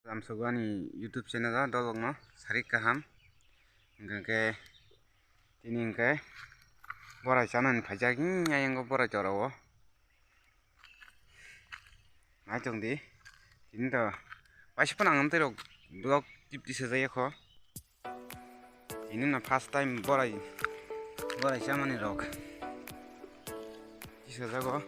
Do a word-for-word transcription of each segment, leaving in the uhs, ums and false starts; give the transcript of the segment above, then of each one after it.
Lamsogo ani YouTube channel o dolokno sarik kaham. Hingke tini hingke borai chanani phaijak, hing, ayang borai chora o. Naichong di. Tini to paisa phano ang amtwi rok vlog tip tisa jaya kho. Ini no first time borai, borai chamani rok. Tisa jago.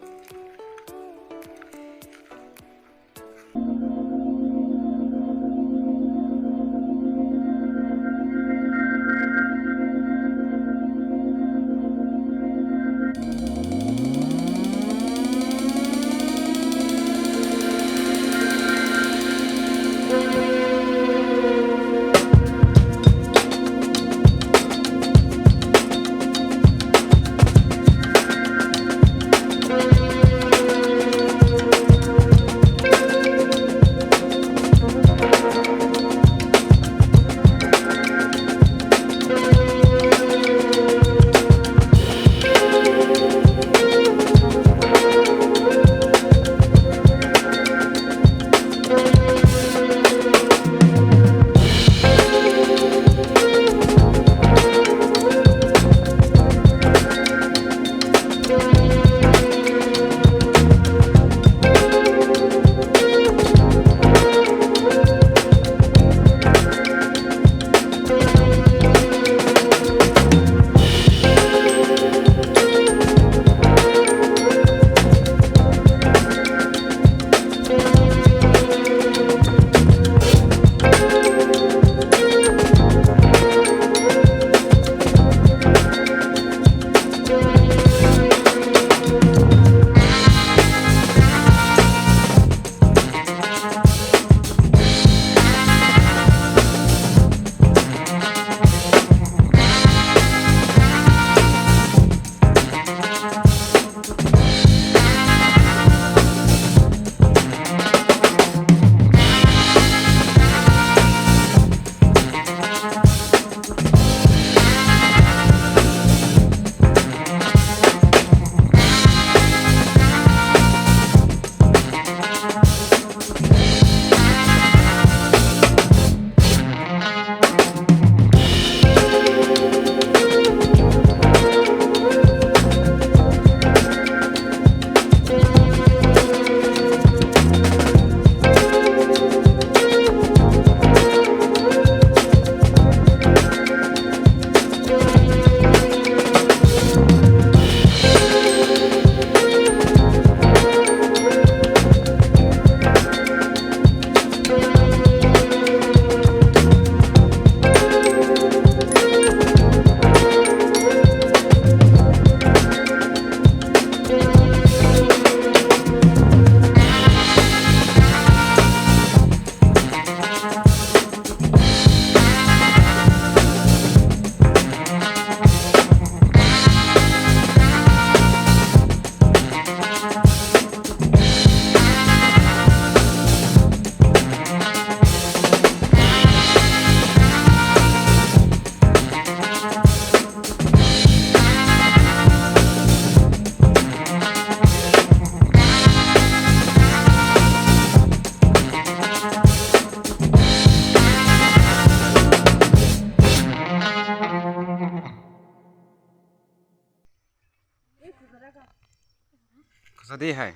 Kasa de hai.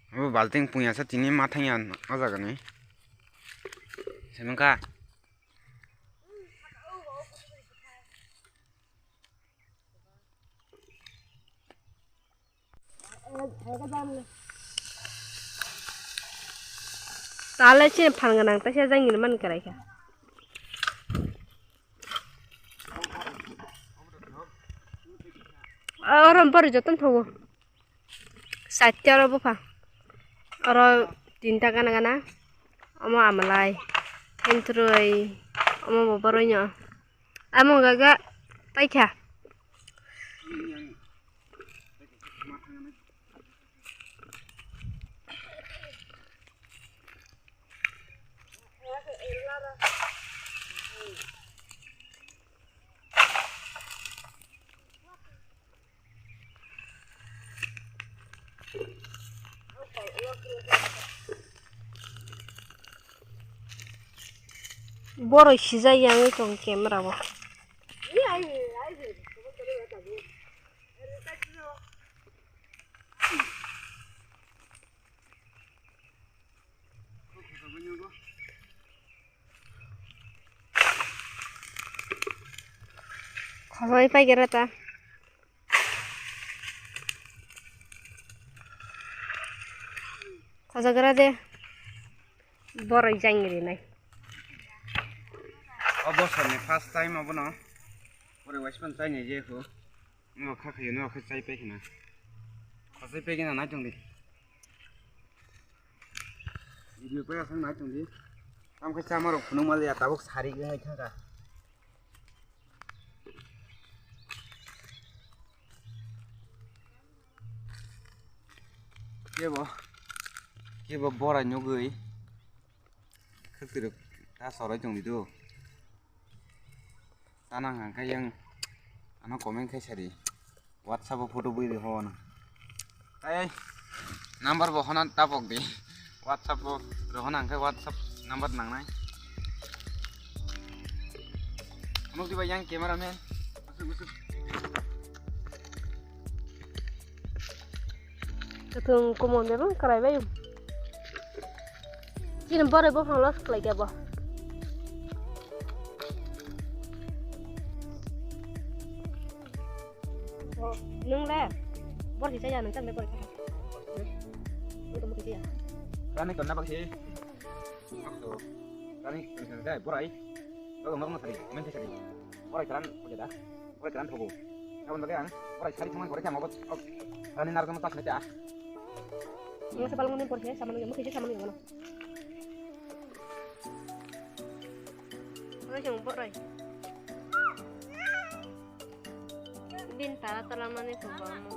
Abo balting puya sa tini ma thangya o jaga ni. Semangka. Tala chini phan gwnang taisa jang ni man kwrai kha. Oro bari joto thogo. Side o oro bupha. Oro tinta gana gana. Omo amalai. Hintroi. Omo bo boroi no. Amo gaga paikha. Borok sijak yang wng tong camera o. Khosoi pai khe reta. Khojagra de borok jang rinai. O bosor ni first time abono borok waispan chai nai je kho. Nokha khayo, nokha chai pai khna. Khosoi pai khna nai tong di. Video pai asang nai tong di. Tam khai chama rok phunuk mal ya tabuk sari gwngai thangka. Kebo, kebo bora nyugwi. Khwtwrwk ta soroi tong di do. Tanang hang khe yang ano comment khai sari. WhatsApp o photo bui di ho na. Ai number bo hona tapok di. WhatsApp o rohona hang khe WhatsApp number nangnai. Nuk di ba yang cameraman. Asuk, asuk. Kathung kumon bebang karai bayung. Chini boroi buphang los khlai kebo. Nung le bor kisa ya nung chang le bor kisa. Nung tamo kisa ya. Rani konna bakhi. Rani konna dai borai. Kau ngomong tadi, main tadi. Borai karan oke dah. Borai karan thogo. Kawan bagai ang. Borai sari thaman borai thaman obat. Rani narkon tas nete ah. Nung sa balong nung bor kisa sama nung mukhi sama nung. Oi jong borai. Bin tara tara mani phubo amo.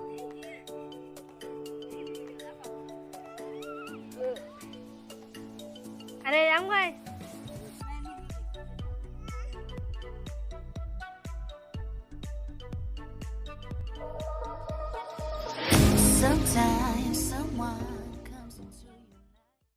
Are yang bai. Sometimes